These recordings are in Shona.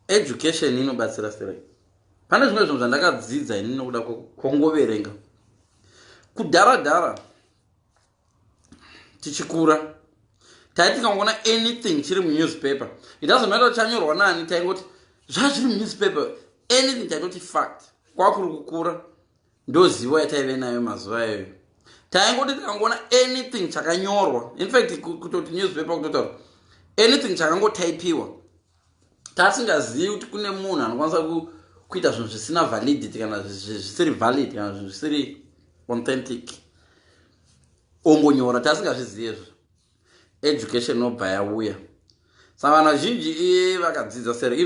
Education inobatsira sei? Pane zvimwe zvinhu zvandakadzidza ini nokuda kwongoverenga. Kudhara dhara tichikura, taiti tikangoona anything chiri munewspaper, it doesn't matter chanyorwa nani, taingoti zvazviri munewspaper, anything taitoti fact. Kwakuri kukura, ndozivo yataive nayo mazuva iyoyo. Taingoti tikangoona anything chakanyorwa, infact kutoti newspaper, kutotaura anything chakangotaipiwa, tasingazivi kuti kune munhu anokwanisa kuita zvinhu zvisina validity kana zvisiri valid kana zvinhu zvisiri authentic, ongonyora. Tasingazvizivi izvo. Education nobva yauya, saka vanhu vazhinji vakadzidza sere.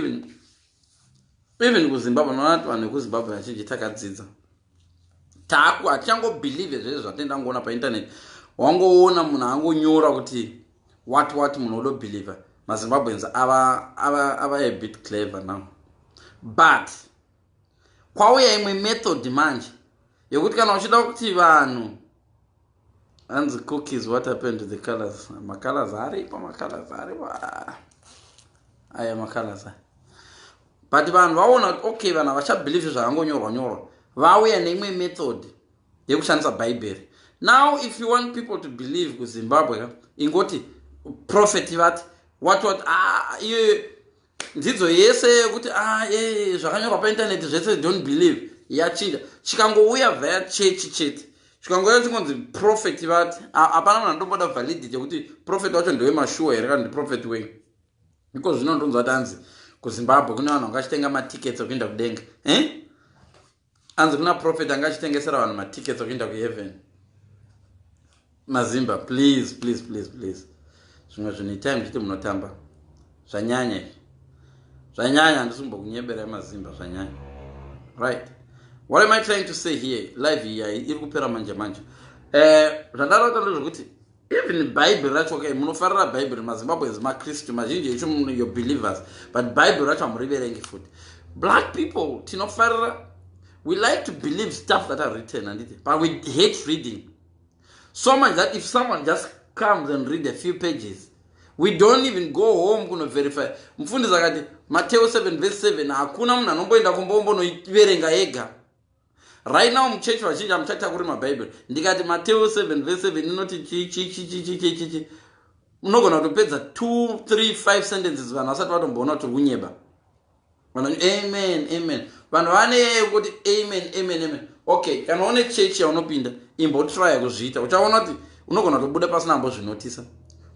Even kuZimbabwe, unoona kuti vanhu vekuZimbabwe vazhinji takadzidza, taku hatichangobelieve zvese zvatenda ngoona painternet. Wangoona munhu angonyora kuti what, munhu odobelieva. MaZimbabweans ava a bit clever now, but kwauya imwe method manje yekuti kana uchida kuti vanhu, hanzi cookies, what happened to the colors? Macolors aripo, macolors aripo, aya macolors aya. But vanhu vaona kuti okay, vanhu havachabelieve zvakangonyorwa nyorwa, vauya neimwe method yekushandisa Bhaibheri. Now if you want people to believe kuZimbabwe, ingoti prophet vati what what. Ah, iyoyo dzidzo yese yekuti, ah, zvakanyorwa paintaneti zvese don't believe, yachinja. Chikangouya via chechi chete, chikangouya chingonzi prophet vati, hapana munhu andomboda validity yekuti prophet wacho ndewemashuwa here kana ndiprophet wei. Iko zvino ndonzwa kuti anzi kuZimbabwe kune vanhu vangachitenga matickets ekuenda kudenga, eh? Anzi kuna prophet anga achitengesera vanhu matickets ekuenda kuheaven. MaZimba, please, please, please, please, zvimwe zvinhu itai muchiti munotamba. Zvanyanya izvi, zvanyanya. Handisi kumbokunyeberai, maZimba, zvanyanya. Right, what am I trying to say here? Live iyi iri kupera manje manje. Zvandarota ndezvekuti even Bhaibheri racho, okay, munofarira Bhaibheri, maZimbabweans, maKristu mazhinji echo, your believers, but Bhaibheri racho hamuriverengi futi. Black people tinofarira, we like to believe stuff that are written, handiti? But we hate reading so much that if someone just comes and read a few pages, we don't even go home kunoverify. Mufundisi akati Mateo 7 verse 7, hakuna munhu anomboenda kumbombonoverenga ega. Right now muchechi vazhinji hamuchatakuri mabhaibheri. Ndikati Mateo 7 verse 7 inoti chi chi chi chi chi chi chi chi, unogona kutopedza 2 3 5 sentences vanhu vasati vatomboona kuti uri kunyeba. Vanhu, amen, amen. Vanhu vane kuti amen, amen, amen. Okay, kana une chechi yaunopinda, imbotrya kuzviita, uchaona kuti unogona kutobuda pasina ambozvinotisa.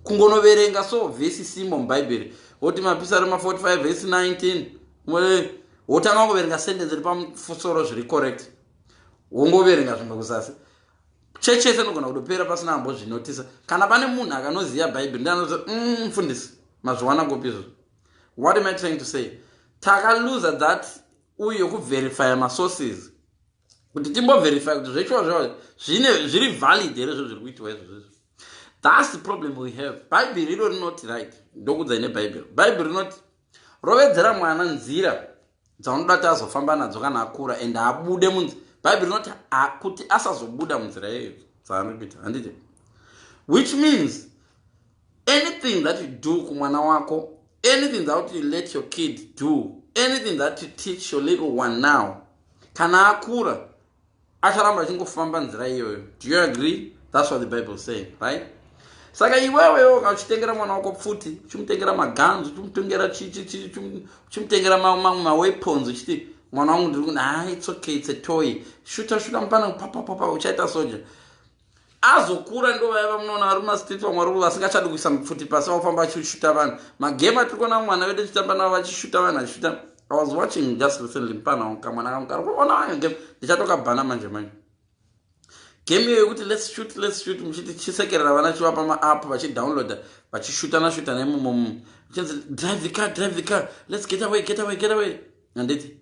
Kungonoverenga so vhesi simo mubhaibheri, woti Mapisarema 45 vhesi 19, wotanga kungoverenga sentence iri pamusoro zviri correct, wongoverenga zvimwe kuzasi, chechi yese inogona kutopera pasina ambozvinotisa. Kana pane munhu akanoziva Bhaibheri, ndianoti, mufundisi, mazviwana kupi izvozvo?" What am I trying to say? Takaluza that uyu yekuverifya masources, kuti timboverify kuti zvechiwa zvavo zvine zviri valid here, zvo zviri kuitiwa izvozvo. That's the problem we have. Bhaibheri iro rinoti, right, ndokudzai nebhaibheri. Bhaibheri rinoti rovedzera mwana nzira dzaunoda kuti azofamba nadzo kana akura and abude munzi. Bhaibheri rinoti kuti asazobuda munzira iyoyo dzaari kuita, handiti? Which means anything that you do kumwana wako, anything that you let your kid do, anything that you teach your little one now, kana akura acharamba achingofamba nzira iyoyo. Do you agree? That's what the Bible say, right? Saka iwewewo kana uchitengera mwana wako pfuti, uchimutengera maguns, uchimutengera chichichi, uchimutengera mamwe maweapons, uchiti mwana wangu ndiri kuti, ah, it's okay, it's a toy, shuta shuta mupana, papapapa, uchaita soja. Azokura, ndo vaya vamunoona vari mumastreet, vamwe vari vasingachadi kuisa mupfuti pasi, vakufamba vachishuta vanhu. Magame atiri kuona mwana vedu achitamba navo, vachishuta vanhu, achishuta. I was watching just recently, mupana kamwana kangu kari kuona game, ndichatokabhana manje manje, game iyo yekuti let's shoot, let's shoot, muchiti chisekerera vana, chivapa maapp, vachidownloada, vachishutana shutana imomo, chinzi drive the car, drive the car, let's get away, get away, get away, handiti?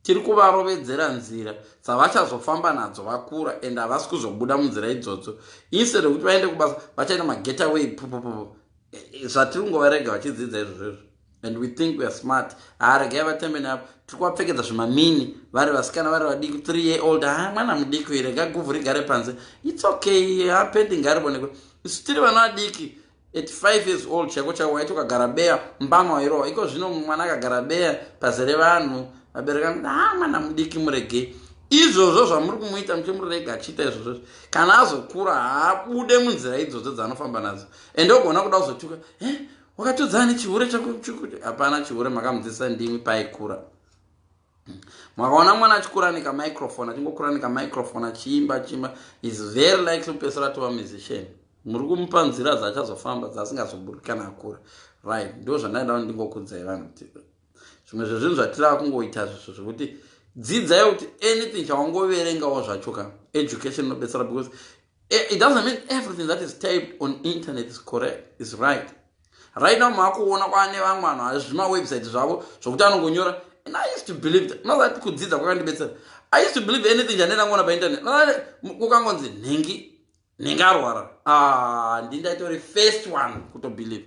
Tiri kuvarovedzera nzira dzavachazofamba nadzo vakura and havasi kuzobuda munzira idzodzo. Instead yekuti vaende kubasa, vachaita magetaway pupupupu. Zvatiri kungovarega vachidzidza izvozvo and we think we are smart. Ha, regai vatambe navo. Tiri kuvapfekedza zvimamini vari vasikana, vari vadiki, 3 year old. Ha, mwana mudiki, rega guvhu rigare panze, it's okay. Ha, pendi ngarivonekwe. Isu tiri vana vadiki. At 5 years old chaiko chaiko waiti ukagara beya, mbama wairova. Iko zvino mwana akagara beya pazere vanhu, vabereki vangu, "Ah, mwana mudiki, muregei." Izvozvo zvamuri kumuita, muchimurega achiita izvozvo, kana azokura haabude munzira idzodzo dzaanofamba nadzo. Ende ogona kuda kuzotuka, "Eh, wakatodzana nechihure chako." Hapana chihure, makamudzidzisa ndimi paikura. Makaona mwana achikura nekamicrophone, achingokura nekamicrophone, achiimba, achiimba, is very likely kupesera atova musician. Muri kumupa nzira dzaachazofamba dzaasingazoburuki kana akura, right? Ndo zvandaida kuti ndingokudzai vanhu, kuti zvimwe zvezvinhu zvatirava kungoita zvezvo, zvekuti dzidzai kuti anything chawangoverengawo zvacho ka, education inobetsera, because it doesn't mean everything that is typed on internet is correct, is right. Right now maakuona kwaane vamwe vanhu hazvimawebsite zvavo zvokuti anongonyora. And I used to believe that. Not that kudzidza kwakandibetsera. I used to believe anything chandindangoona painternet. Kukangonzi nhingi nhingi arwara, ah, ndindaitori first one kutobelieve.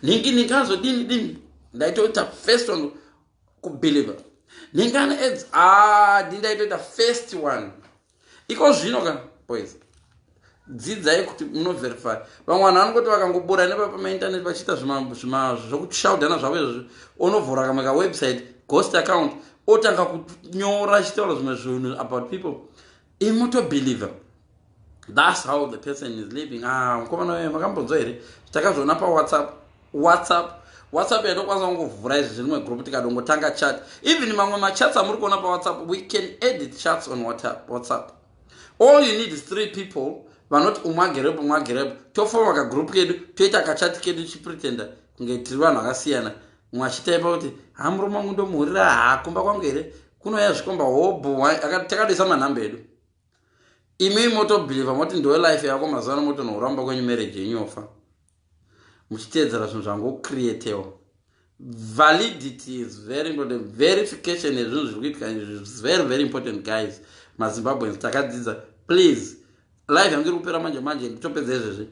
Nhingi nhingi azodini dini, ndaitoita first one kubelieve. Nhingi ane AIDS, ah, ndindaitoita first one. Iko zvino ka, boys, dzidzai kuti munoverify. Vamwe vanhu vanongoti vakangobura nepapamainternet vachiita zvokushaudhana zvavo izvozvo, onovhura kamwe kawebsite, ghost account, otanga kunyora achitaura zvimwe zvinhu about people, imutobelieve that's how the person is living. Ah, mukomana weyo, makambonzwa here? Takazviona paWhatsApp. WhatsApp yatokwanisa kungovhura izvi zvirimwe group, tikadongotanga chat. Even mamwe machats amuri kuona paWhatsApp, we can edit chats on WhatsApp. All you need is three people vanoti umwe agerepo, umwe agerepo, tofoma kagroup kedu, toita kachati kedu, chipretenda kunge tiri vanhu vakasiyana. Mumwe achitaipa kuti, "Ha, murume wangu ndomuhurira, ha, kumba kwangu here kunouya zvikomba hobho." Takadoisa manhamba edu. Imi motobelieva, moti ndo life yako. Mazuva ano motonouramba kwenyu, marriage yenyu yofa, muchiteedzera zvinhu zvangocreatewa. Validity is very important. Verification yezvinhu zviri kuitika is very, very important, guys. MaZimbabweans takadzidza. Please, live yangu iri kupera manje manje, nditopedza izvezvi.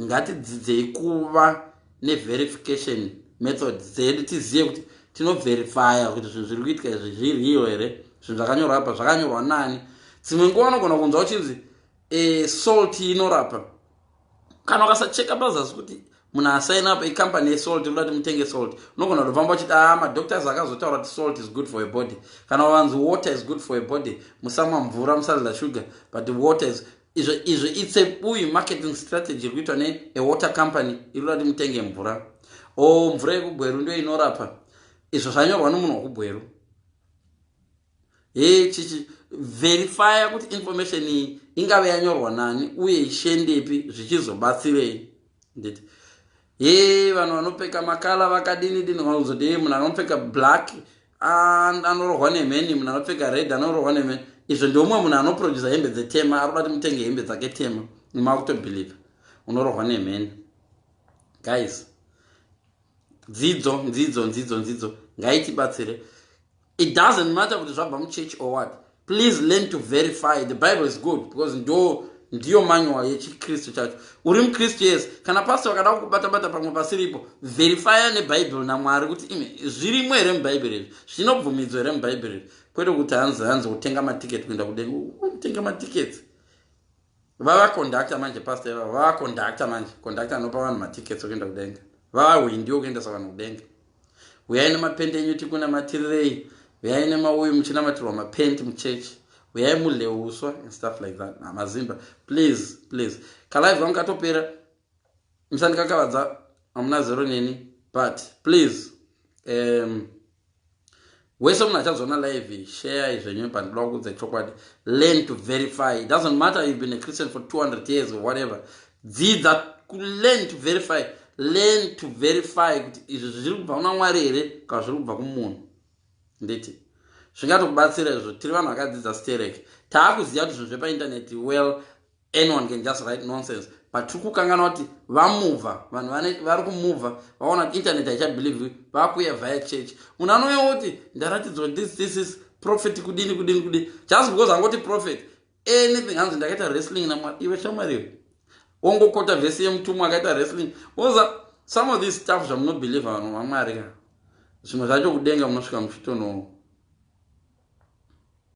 Ngatidzidzei kuva neverification method dzedu, tizive kuti tinoverifya kuti zvinhu zviri kuitika izvi zviriyo here, zvinhu zvakanyorwa apa zvakanyorwa nani. Dzimwe nguva unogona kunzwa uchinzi salt inorapa. Kana ukasacheka pazasi kuti munhu asaina apa icompany yesalt, inoda kuti mutenge salt, unogona kutofamba uchiti, "A ah, madoctors akazotaura kuti salt is good for your body." Kana vanzi water is good for your body, musamwa mvura, musadla sugar, but water is izvo izvo. It's a uyu marketing strategy iri kuitwa neawater company iri kuda kuti mutenge mvura. O, mvura yekuGweru ndo inorapa. Izvo zvanyorwa nomunhu wekuGweru. He, chichi verifya kuti information iyi ingave yanyorwa nani uye ishendepi, zvichizobatsirei. Nditi he, vanhu vanopfeka makala vakadini dini, vanozoti he, munhu anopfeka black anorohwa nemheni, munhu anopfeka red anorohwa nemheni. Izvo ndeumwe munhu anoprodusa hembe dzetema, ari kuda kuti mutenge hembe dzake tema, makutobelieva unorohwa nemheni. Guys, dzidzo, dzidzo, dzidzo, dzidzo ngaitibatsire. It doesn't matter kuti zvabva muchurch or what. Please learn to verify. The Bible is good because ndo ndiyo manual yechikristu chacho. Uri mukristu, yes. Kana pastor vakada kukubata-bata pamwe pasiripo, verifya nebhaibheri naMwari kuti ime zvirimo here mubhaibheri izvi, zvinobvumidzwa here mubhaibheri izvi, kwete kuti hanzi hanzi kutenga matiketi kuenda kudenga. Kutenga matiketi, vava conductor manje. Pastor ivava vava conductor manje, conductor anopa vanhu matiketi okuenda kudenga, vava hwindi wokuendesa vanhu kudenga. Uyai nemapende enyu tikunamatirirei, uyai nemauyu muchinamatirwa mapenti muchechi, uyai mudle uswa and stuff like that. Mazimba, please, please, kalive vangu katopera, musandikakavadza, hamuna zero neni, but please, wese munhu achazoona live, share zvenyu pandinoda kuudza chokwadi. Learn to verify. It doesn't matter you've been a Christian for 200 years or whatever. Dzidza kulearn to verify. Learn to verify kuti izvi zviri kubva kuna Mwari here kana zviri kubva kumunhu. Nditi zvingatokubatsira izvo. Tiri vanhu vakadzidza sterek, taakuziva kuti zvinhu zvepaindaneti, well, anyone can just write nonsense, but tiri kukanganwa kuti vamuvha, vanhu vari kumuvha, vaona kuti internet haichabelieve, vakuuya via church. Munhu anouya kuti ndaratidzwa, this is prophet, kudini kudini kudini, just because angoti prophet anything. Hanzi ndakaita wrestling naMwari. Iwe shamwariwe, wongokota vhesi yemutumwa akaita wrestling oza. Some of these stuff zvamunobelieva, vanhu vaMwari ka, zvimwe zvacho kudenga munosvika muchitono.